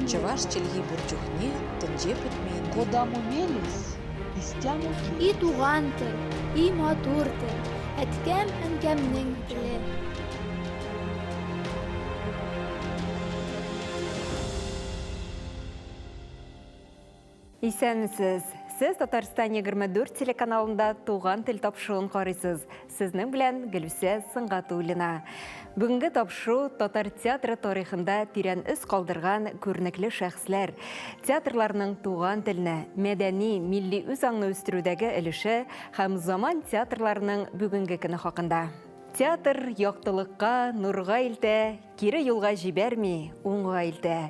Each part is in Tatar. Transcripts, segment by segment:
Чӑваш чӗлхи пур чухне тӗнче пӗтмен. Кодамо мелесь, истямо И туган тел, и матур тел, әткәм-әнкәмнең теле. Исәнмесез! Сез Татарстан 24 телеканалында Туган тел тапшыруын карыйсыз. Сезнең белән Гөлүсә Сөнгатуллина. Бүгенге тапшыру татар театры тарихында тирән эз калдырган күренекле шәхесләр, театрларның туган телне, мәдәни, милли үзаңны үстерүдәге өлеше һәм заман театрларының бүгенге көне хакында. Театр яктылыкка, нурга илтә, кире юлга җибәрми, уңга илтә.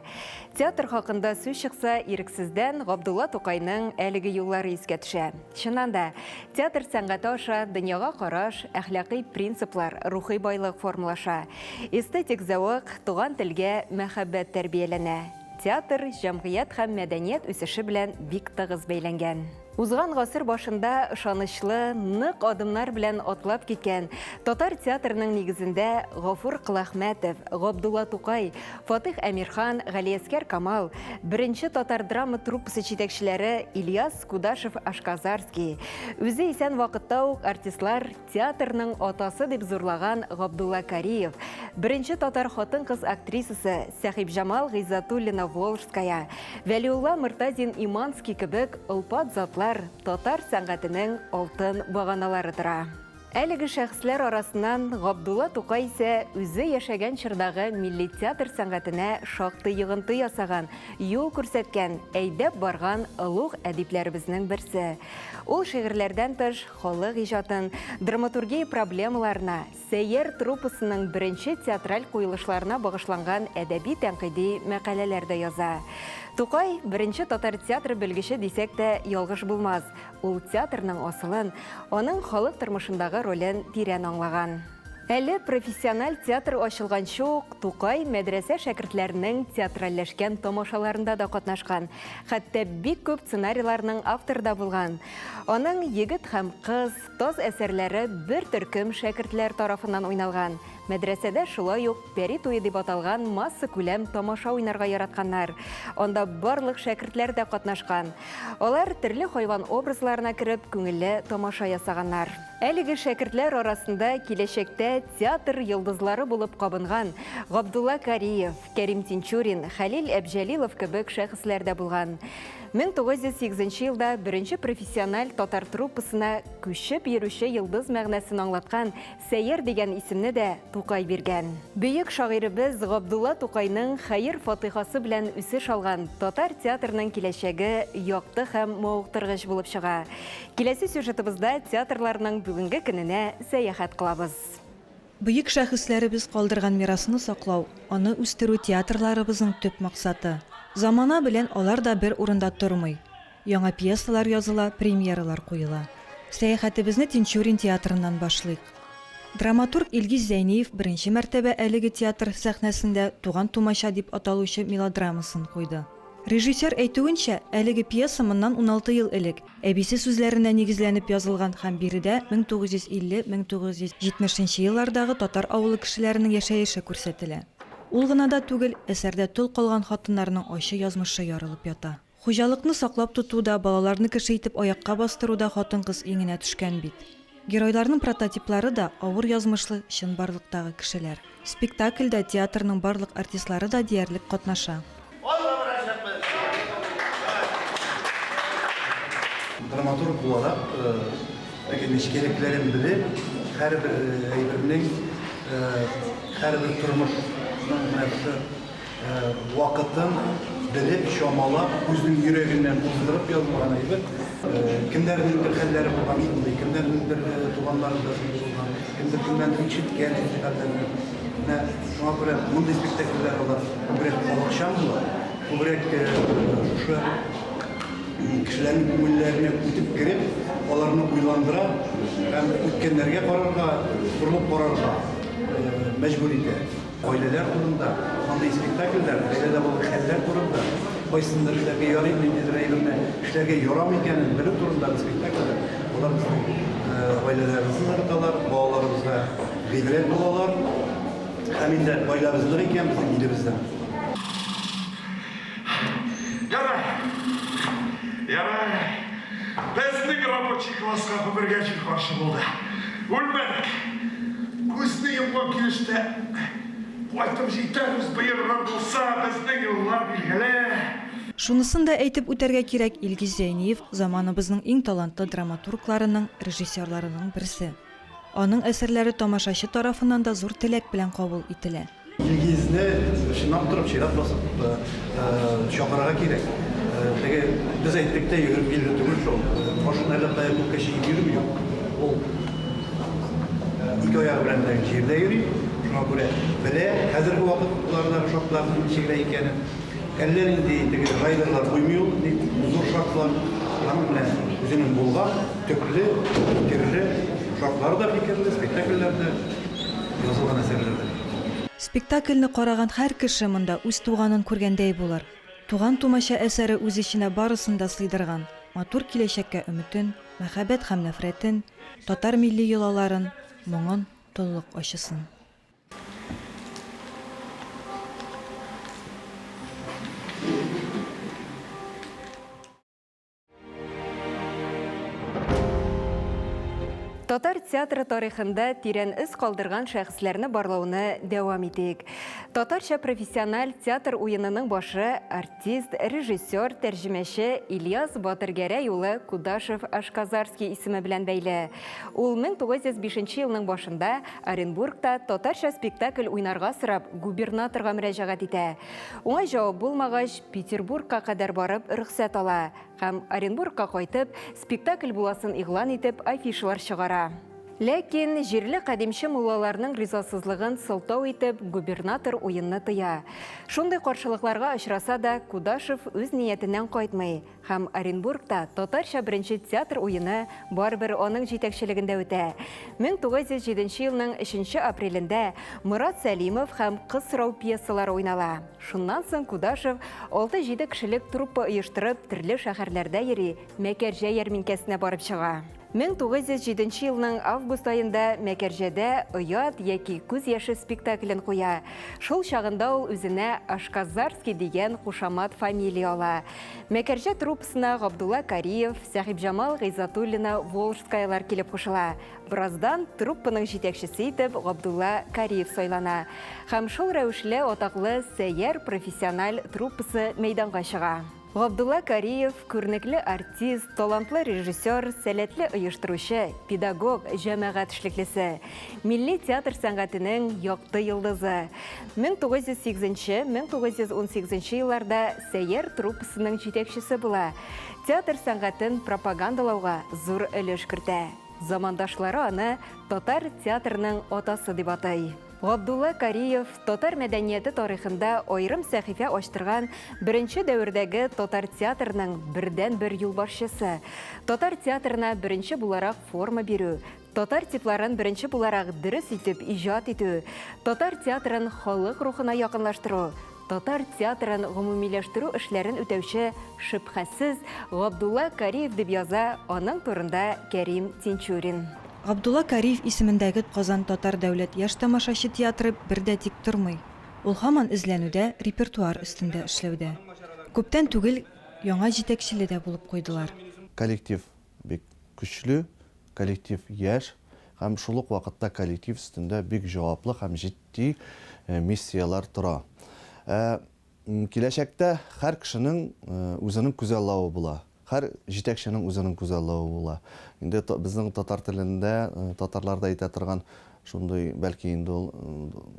Театр хакында сүз чыкса, ирексездән Габдулла Тукайның әлеге юллары искә төшә. Чыннан да, театр сәнгате аша дөньяга караш, әхлакый принциплар, рухи байлык формалаша. Эстетик зәвык, туган телгә мәхәббәт тәрбияләнә. Театр җәмгыять һәм мәдәният үсеше белән бик тыгыз бәйләнгән. Узган гасыр башында ышанычлы, нык адымнар белән атлап киткән татар театрының нигезендә Гафур Коләхмәтов, Габдулла Тукай, Фатих Әмирхан, Галиәсгар Камал, беренче татар драма труппасы җитәкчеләре Ильяс Кудашев-Ашказарский, үзе исән вакытта ук артистлар Театрның атасы дип зурлаган Габдулла Кариев, беренче татар хатын-кыз актрисасы Сәхибҗамал Гыйззәтуллина-Волжская, Вәлиулла Мортазин-Иманский кебек олпат затлар татар сәнгатенең алтын баганалары тора. Әлеге шәхесләр арасыннан Габдулла Тукай исә үзе яшәгән чордагы милли театр сәнгатенә шактый йогынты ясаган, юл күрсәткән, әйдәп барган олуг әдипләребезнең берсе. Ул шигырьләрдән тыш, халык иҗатын, драматургия проблемаларына, Сәйяр труппасының беренче театраль куелышларына багышланган әдәби-тәнкыйди мәкаләләр дә яза. Тукай, беренче татар театры белгече дисәк тә ялгыш булмас. Ул театрның асылын, аның халык тормышындагы ролен тирән аңлаган. Әле профессиональ театр ачылганчы ук Тукай мәдрәсә шәкертләренең театральләшкән тамашаларында да катнашкан, хәтта бик күп сценарийларның авторы да булган. Аның Егет һәм кыз, Таз әсәрләре бер төркем шәкертләр тарафыннан уйналган. Мәдрәсәдә шулай ук Пәри туе дип аталган массакүләм тамаша уйнарга яратканнар. Анда барлык шәкертләр дә катнашкан. Алар төрле хайван образларына кереп, күңелле тамаша ясаганнар. Әлеге шәкертләр арасында киләчәктә театр йолдызлары булып кабынган Габдулла Кариев, Кәрим Тинчурин, Хәлил Әбҗәлилов кебек шәхесләр дә булган. 1908 елда беренче профессиональ татар труппасына күчеп йөрүче йолдыз мәгънәсен аңлаткан Сәйяр дигән исемне дә Тукай биргән. Бөек шагыйребез Габдулла Тукайның хәер-фатыйхасы белән үсеш алган татар театрының киләчәге якты һәм мавыктыргыч булып чыга. Киләсе сюжетыбызда театрларның бүгенге көненә сәяхәт кылабыз. Бөек шәхесләребез калдырган мирасны саклау, аны үстерү театрларыбызның төп максаты. Замана белән алар да бер урында тормый. Яңа пьесалар языла, премьералар куела. Сәяхәтебезне Тинчурин театрыннан башлыйк. Драматург Илгиз Зәйниев беренче мәртәбә әлеге театр сәхнәсендә Туган-тумача дип аталучы мелодрамасын куйды. Режиссер әйтүенчә, әлеге пьеса моннан 16 ел элек, әбисе сүзләренә нигезләнеп язылган һәм биредә 1950-1970 нче еллардагы татар авылы кешеләренең яшәеше күрсәтелә. Ул гына да түгел, әсәрдә тол калган хатыннарның ачы язмышы ярылып ята. Хуҗалыкны саклап тоту да, балаларны кеше итеп аякка бастыру да хатын-кыз иңенә төшкән бит. Геройларның прототиплары да авыр язмышлы чынбарлыктагы кешеләр. Спектакльдә театрның барлык артистлары да диярлек катнаша. Алга барачакбыз! Драматург буларак, теге нечкәлекләрен белеп, һәрбер әйбернең, һәрбер тормышның менә шушы Вакытын белеп, чамалап, үзенең йөрәгеннән уздырып язылган әйбер. Кемнәрнеңдер хәлләре булган шундый, кемнәрнеңдер туганнарында шундый булган, кемдер кемнәндер ишеткән шундый хәлләрне. Менә шуңа күрә мондый спектакльләр алар күбрәк халыкчан була, күбрәк шушы кешеләрнең күңелләренә үтеп кереп, аларны уйландыра һәм үткәннәргә карарга, борылып карарга мәҗбүр итә. Гаиләләр турында, андый спектакльләр, гаиләдә булган хәлләр турында, кайсындыр эшләргә ярый, ниндидер әйберне эшләргә ярамый икәнен белү турындагы спектакльләр, алар безнең гаиләләребезне ныгыталар, балаларыбызга гыйбрәт булалар. Һәм инде гаиләбез нык икән, безнең илебез дә нык. Ярар. Ярар. Безнең рабочий класска гомергә җил каршы булды. Үлмәдек. Күзне йомган килеш тә кайтып җитәрбез, боерган булса, безнең юллар билгеле. Шунысын да әйтеп үтәргә кирәк, Илгиз Зәйниев, заманыбызның иң талантлы драматургларының, режиссерларының берсе. Аның әсәрләре тамашачы тарафыннан да зур теләк белән кабул ителә. Илгизне чынлап торып чират басып чакырырга кирәк. Теге без әйттек тә йөгереп килде түгел шул. Башын әллә кая күккә чөеп йөрми ул. Ул ике аягы белән дә җирдә йөри. Шуңа күрә белә хәзерге вакытлардагы шартларның ничегрәк икәнен. Әллә нинди теге райдерлар куймый ул, зур шартлар. Аның менә үзенең булган төпле, фикерле шартлары да фикерле, спектакльләр дә, язылган әсәрләр дә. Спектакльне караган һәр кеше монда үз туганын күргәндәй булыр. Туган-тумача әсәре үз эченә барысын да сыйдырган, матур киләчәккә өметен, мәхәббәт һәм нәфрәтен, татар милли йолаларын, моңын, толлык ачысын. Татар театры тарихында тирән эз калдырган шәхесләрне барлауны дәвам итик. Татарча профессиональ театр уенының башы артист, режиссер, тәрҗемәче Ильяс Батыргәрәй улы Кудашев Ашказарский исеме белән бәйле. Ул 1905 елның башында Оренбургта татарча спектакль уйнарга сорап губернаторга мөрәҗәгать итә. Уңай җавап булмагач, Петербургка кадәр барып рөхсәт ала. Һәм Оренбургка кайтып, спектакль буласын игълан итеп, афишалар чыгара. Ләкин җирле кадимче муллаларның ризасызлыгын сылтау итеп, губернатор уенны тыя. Шундый каршылыкларга очраса да, Кудашев үз ниятеннән кайтмый. Һәм Оренбургта татарча беренче театр уены барыбер аның җитәкчелегендә үтә. 1907 елның 3 апрелендә Морат Сәлимов һәм Кыз сорау пьесалары уйнала. Шуннан соң Кудашев 6-7 кешелек труппа оештырып, төрле шәһәрләрдә йөри, Мәкәрҗә ярминкәсенә барып чыга. 1907 елның август аенда Мәкәрҗәдә Оят яки күз яше спектаклен куя. Шул чагында ул үзенә Ашказарский дигән кушамат фамилия ала. Мәкәрҗә труппасына Габдулла Кариев, Сәхибҗамал Гыйззатуллина Волжскаялар килеп кушыла. Бераздан труппаның җитәкчесе итеп Габдулла Кариев сайлана. Һәм шул рәвешле атаклы Сәйяр профессиональ труппасы мәйданга чыга. Габдулла Кариев күренекле артист, талантлы режиссер, сәләтле оештыручы, педагог, җәмәгать эшлеклесе. Милли театр сәнгатенең якты йолдызы. 1908-1918 елларда Сәйяр труппасының җитәкчесе була. Театр сәнгатен пропагандалауга зур өлеш кертә. Замандашлары аны татар театрының атасы дип атый. Габдулла Кариев татар мәдәнияте тарихында аерым сәхифә ачтырган беренче дәвердәге татар театрының бердән-бер юлбашчысы. Татар театрына беренче буларак форма бирү, татар типларын беренче буларак дөрес итеп иҗат итү, татар театрын халык рухына якынлаштыру, татар театрын гомумиләштерү эшләрен үтәүче шөбһәсез Габдулла Кариев дип яза аның турында Кәрим Тинчурин. Габдулла Кариев исемендәге Казан татар дәүләт яшь тамашачы театры бер дә тик тормый. Ул һаман эзләнүдә, репертуар өстендә эшләүдә. Күптән түгел яңа җитәкчеле дә булып куйдылар. Коллектив бик көчле, коллектив яшь һәм шул ук вакытта коллектив өстендә бик җаваплы һәм җитди миссияләр тора. Киләчәктә һәр кешенең үзенең күзаллавы була. Һәр җитәкченең үзенең күзаллавы була. Инде безнең татар телендә, татарларда әйтә торган шундый, бәлки инде ул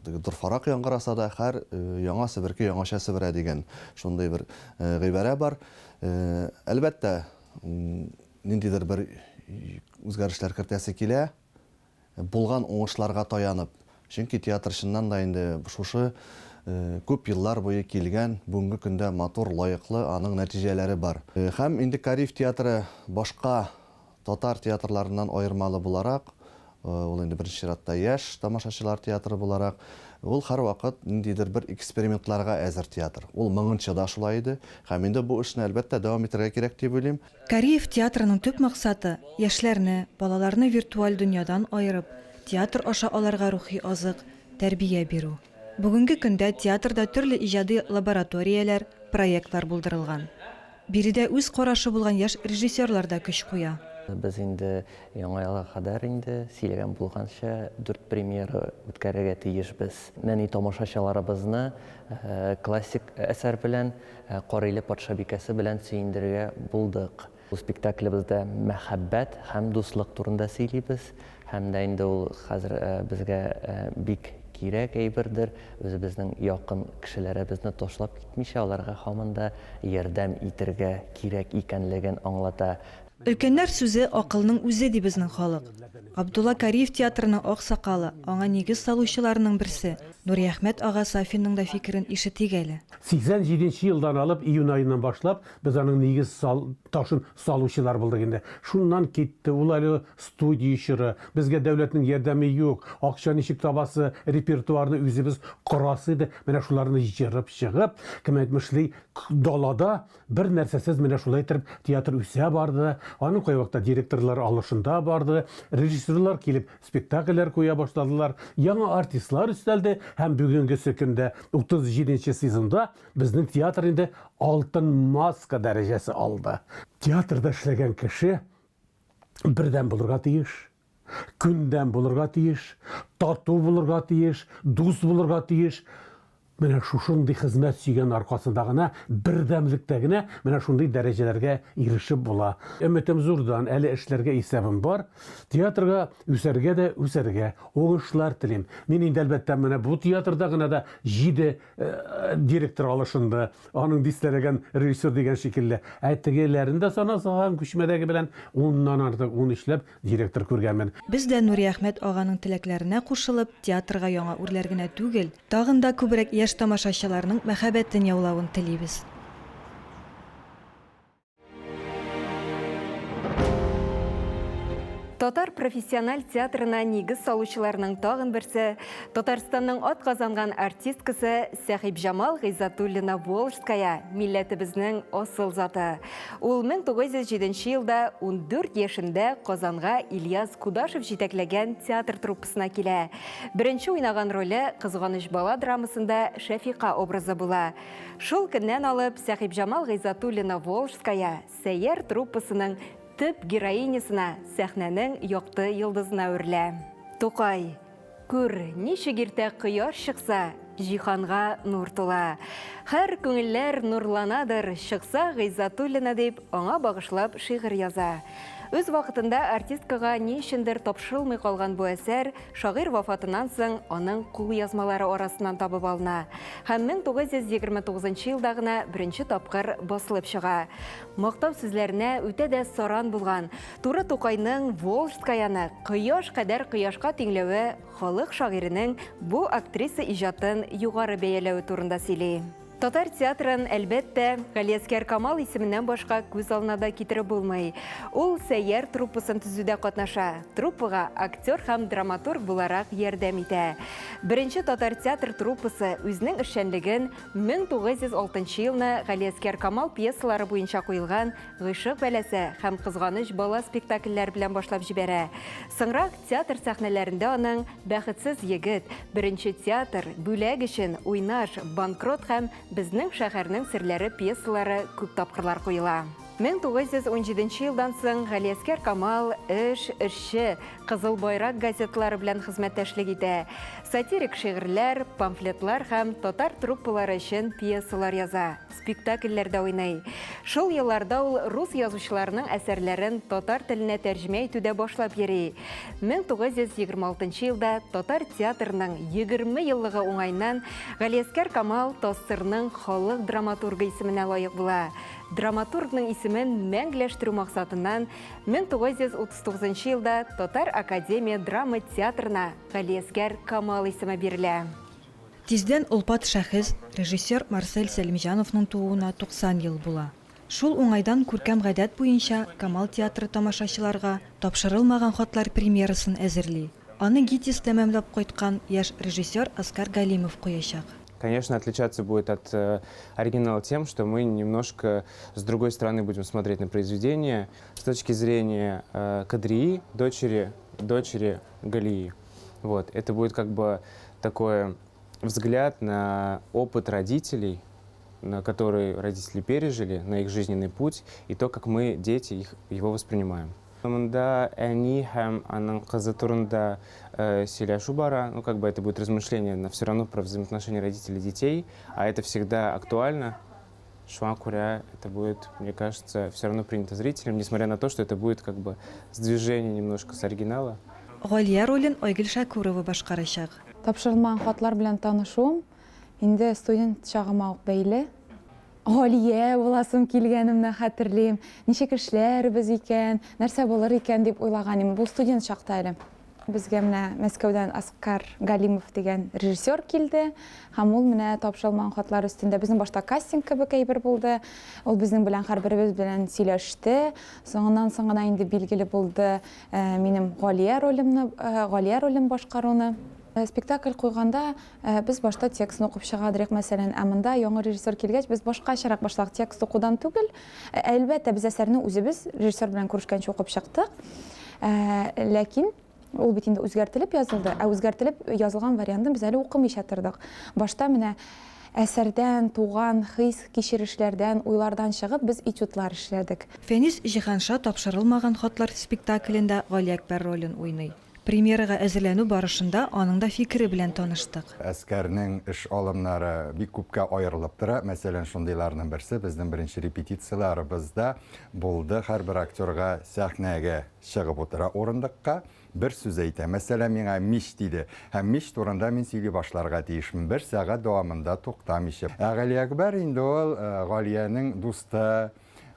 дорфарак яңгыраса да, һәр яңа себерке яңача себерә дигән шундый бер гыйбарә бар. Әлбәттә, ниндидер бер үзгәрешләр кертәсе килә, булган уңышларга таянып. Чөнки театр чыннан да инде шушы күп еллар буе килгән, бүгенге көндә матур, лаеклы аның нәтиҗәләре бар. Һәм инде Кариев театры башка татар театрларыннан аермалы буларак, ул инде беренче чиратта яшь тамашачылар театры буларак, ул һәрвакыт ниндидер бер экспериментларга әзер театр. Ул моңынча да шулай иде. Һәм инде бу эшне әлбәттә дәвам итәргә кирәк дип уйлыйм. Кариев театрының төп максаты яшьләрне, балаларны виртуаль дөньядан аерып, театр аша аларга рухи азык, тәрбия бирү. Бүгенге көндә театрда төрле иҗади лабораторияләр, проектлар булдырылган. Биредә үз карашы булган яшь режиссерлар да көч куя. Без инде Яңа елга кадәр инде сөйләгән булганча дүрт премьера үткәрергә тиешбез. Нәни тамашачыларыбызны классик әсәр белән, Кариле патшабикәсе белән сөендерергә булдык. Бу спектаклебездә мәхәббәт һәм дуслык турында сөйлибез. Һәм дә инде ул хәзер безгә бик кирәк әйбердер. Үзебезнең якын кешеләребезне ташлап китмичә, аларга һаман да ярдәм итергә кирәк икәнлеген аңлата. Өлкәннәр сүзе, акылның үзе, ди безнең халык. Габдулла Кариев театрының аксакалы, аңа нигез салучыларның берсе, Нуриәхмәт ага Сафинның да фикерен ишетик әле. 87 нче елдан алып, июнь аеннан башлап, без аның нигез ташын салучылар булдык инде. Шуннан китте, ул әле студия чоры, безгә дәүләтнең ярдәме юк, акча ничек табасы, репертуарны үзебез корасы иде. Менә шуларны җырып чыгып, кем әйтмешли, далада Бер нәрсәсез менә шулай итеп театр үсә барды, аның кайвакытта директорлар алышында барды, режиссерлар килеп спектакльләр куя башладылар, яңа артистлар өстәлде һәм бүгенгесе көндә 37 нче сезонда безнең театр инде Алтын маска дәрәҗәсе алды. Театрда эшләгән кеше бердәм булырга тиеш. Күндәм булырга тиеш, тату булырга тиеш, дус булырга тиеш. Менә шушындый хезмәт сөйгән аркасында гына, бердәмлектә генә менә шундый дәрәҗәләргә ирешеп була. Өметем зурдан, әле эшләргә исәбем бар. Театрга үсәргә дә үсәргә. Уңышлар телим. Мин инде, әлбәттә, менә бу театрда гына да җиде директор алышынды. Аның дистәләгән режиссер дигән шикелле. Ә тегеләрен дә санасаң, күчмәдәге белән уннан артык, унөчләп директор күргәнмен. Без дә Нуриәхмәт аганың теләкләренә кушылып, театрга яңа үрләр генә түгел, тагын да күбрәк яшь тамашачыларның мәхәббәтен яулавын телибез. Татар профессиональ театрына нигез салучыларның тагын берсе, Татарстанның атказанган артисткасы Сәхибҗамал Гыйззәтуллина Волжская, милләтебезнең асыл заты. Ул 1907 елда 14 яшендә Казанга Ильяс Кудашев җитәкләгән театр труппасына килә. Беренче уйнаган роле Кызганыч бала драмасында Шәфика образы була. Шул көннән алып Сәхибҗамал Гыйззәтуллина Волжская Сәйяр труппасының төп героинясына, сәхнәнең якты йолдызына әверелә. Тукай, Күр, ничек иртә кояш чыкса, җиһанга нур тула. Һәр күңелләр нурланадыр, чыкса Гыйззәтуллина дип, аңа багышлап шигырь яза. Үз вакытында артисткага ни өчендер тапшырылмый калган бу әсәр шагыйрь вафатыннан соң аның кулъязмалары арасыннан табып алына һәм 1929 елда гына беренче тапкыр басылып чыга. Мактау сүзләренә үтә дә саран булган Туры Тукайның Волжскаяны кояш кадәр кояшка тиңләве халык шагыйренең бу актриса иҗатын югары бәяләве турында сөйли. Татар театрын, әлбәттә, Галиәсгар Камал исеменнән башка күз алдына да китереп булмый. Ул Сәйяр труппасын төзүдә катнаша, труппага актер һәм драматург буларак ярдәм итә. Беренче татар театр труппасы үзенең эшчәнлеген 1906 елны Галиәсгар Камал пьесалары буенча куелган Гыйшык бәласе һәм Кызганыч бала спектакльләре белән башлап җибәрә. Соңрак театр сәхнәләрендә аның Бәхетсез егет, Беренче театр, Бүләк өчен, Уйнаш, Банкрот һәм Безнең шәһәрнең серләре пьесалары күп тапкырлар куела. 1917 елдан соң Галиәсгар Камал Эш, Эшче, Кызыл байрак газеталары белән хезмәттәшлек итә. Сатирик шигырьләр, памфлетлар һәм татар труппалары өчен пьесалар яза, спектакльләрдә уйный. Шул елларда ул рус язучыларының әсәрләрен татар теленә тәрҗемә итүдә башлап йөри. 1926 елда татар театрының 20 еллыгы уңаеннан Галиәсгар Камал ТАССРның халык драматургы исеменә лаек була. Драматургның исемен мәңгеләштерү максатыннан 1939 елда Татар академия драма театрына Галиәсгар Камал исеме бирелә. Тиздән олпат шәхес, режиссер Марсель Сәлимҗановның тууына 90 ел була. Шул уңайдан күркәм гадәт буенча Камал театры тамашачыларга Тапшырылмаган хатлар премьерасын әзерли. Аны ГИТИС тәмамлап кайткан яшь режиссер Оскар Галимов куячак. Конечно, отличаться будет от э, оригинала тем, что мы немножко с другой стороны будем смотреть на произведение с точки зрения э, Кадрии, дочери, дочери Галии. Вот. Это будет как бы такой взгляд на опыт родителей, на который родители пережили, на их жизненный путь, и то, как мы, дети, их, его воспринимаем. Монда әни һәм аның кызы турында сөйләшү бара. Ну, как бы это будет размышление, но все равно про взаимоотношения родителей и детей, а это всегда актуально. Шуңа күрә это будет, мне кажется, все равно принято зрителям, несмотря на то, что это будет как бы сдвижение немножко с оригинала. Галия ролен Айгөл Шәкүрова башкарачак. Тапшырылмаган хатлар белән танышуым инде студент чагыма ук бәйле. Галия буласым килгәнемне хәтерлим. Ничек эшләрбез икән, нәрсә булыр икән дип уйлаган идем. Бу студент чакта әле. Безгә менә Мәскәүдән Аскар Галимов дигән режиссер килде һәм ул менә тапшырылмаган хатлар өстендә безнең башта кастинг кебек әйбер булды. Ул безнең белән һәрберебез белән сөйләште. Соңыннан соң гына инде билгеле булды минем Галия ролемне, Галия ролен башкаруны. Спектакль куйганда без башта текстны укып чыгадырык, мәсәлән, ә монда яңа режиссер килгәч, без башкачарак башладык, текст укудан түгел. Әлбәттә, без әсәрне үзебез режиссер белән күрешкәнче укып чыктык. Ләкин ул бит инде үзгәртелеп язылды, ә үзгәртелеп язылган вариантын без әле укымыйча тордык. Башта менә әсәрдән туган хис-кичерешләрдән, уйлардан чыгып без этюдлар эшләдек. Фәнис Җиһанша Тапшырылмаган хатлар спектаклендә Галиәкбәр ролен уйный. Премьерага әзерләнү барышында аның да фикере белән таныштык. Әскәрнең эш алымнары бик күпкә аерылып тора. Мәсәлән, шундыйларның берсе безнең беренче репетицияләребездә булды. Һәрбер актерга сәхнәгә чыгып утыра урындыкка, бер сүз әйтә. Мәсәлән, миңа мич диде. Һәм мич турында мин сөйли башларга тиешмен. Бер сәгать дәвамында туктамыйча. Ә Галиәкбәр инде ул Галиянең дусты.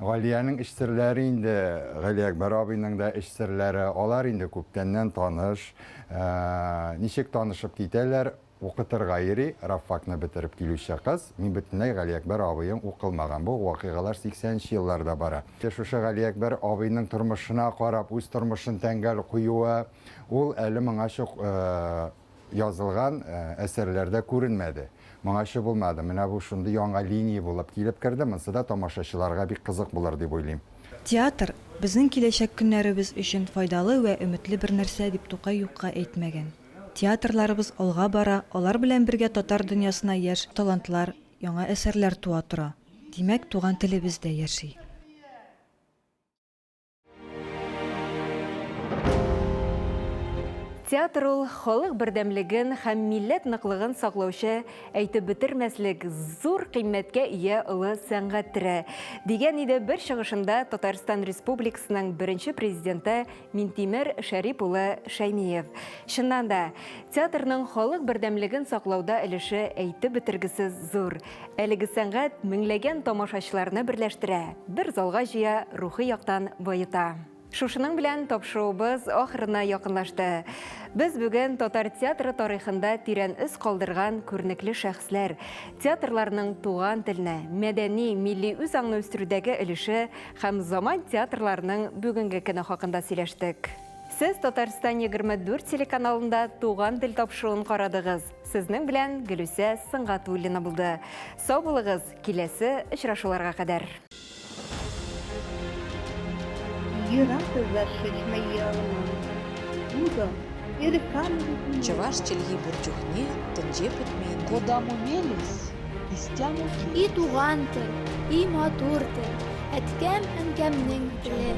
Галиянең эч серләре инде, Галиәкбәр абыйның да эч серләре, алар инде күптәннән таныш. Ничек танышып китәләр, укытырга йөри, рабфакны бетереп килүче кыз, мин бөтенләй Галиәкбәр абыең укылмаган. Бу вакыйгалар 80 елларда бара. Шушы Галиәкбәр абыйның тормышына карап, үз тормышын тәңгәл куюы, ул әле моңа чук язылган әсәрләрдә күренмәде. Моңачы булмады. Менә бу шундый яңа линия булып килеп керде. Монсы да тамашачыларга бик кызык булыр дип уйлыйм. Театр безнең киләчәк көннәребез өчен файдалы вә өметле бер нәрсә дип Тукай юкка әйтмәгән. Театрларыбыз алга бара, алар белән бергә татар дөньясына яшь талантлар, яңа әсәрләр туа тора. Димәк, туган телебез дә яши. Театр ул халык бердәмлеген һәм милләт ныклыгын саклаучы әйтеп бетермәслек зур кыйммәткә ия олы сәнгать төре, дигән иде бер чыгышында Татарстан Республикасының беренче президенты Минтимер Шәрип улы Шәймиев. Чыннан да, театрның халык бердәмлеген саклауда өлеше әйтеп бетергесез зур. Әлеге сәнгать меңләгән тамашачыларны берләштерә, бер залга җыя, рухи яктан баета. Шушының белән тапшыруыбыз ахырына якынлашты. Без бүген татар театры тарихында тирән эз калдырган күренекле шәхесләр, театрларның туган телне, мәдәни, милли үзаңны үстерүдәге өлеше һәм заман театрларының бүгенге көне хакында сөйләштек. Сез Татарстан 24 телеканалында Туган тел тапшыруын карадыгыз. Сезнең белән Гөлүсә Сөнгатуллина булды. Сау булыгыз, киләсе очрашуларга кадәр. Чӑваш чӗлхи пур чухне тӗнче пӗтмен. Кодамо мелесь, истямо И туган тел, и матур тел, әткәм-әнкәмнең теле.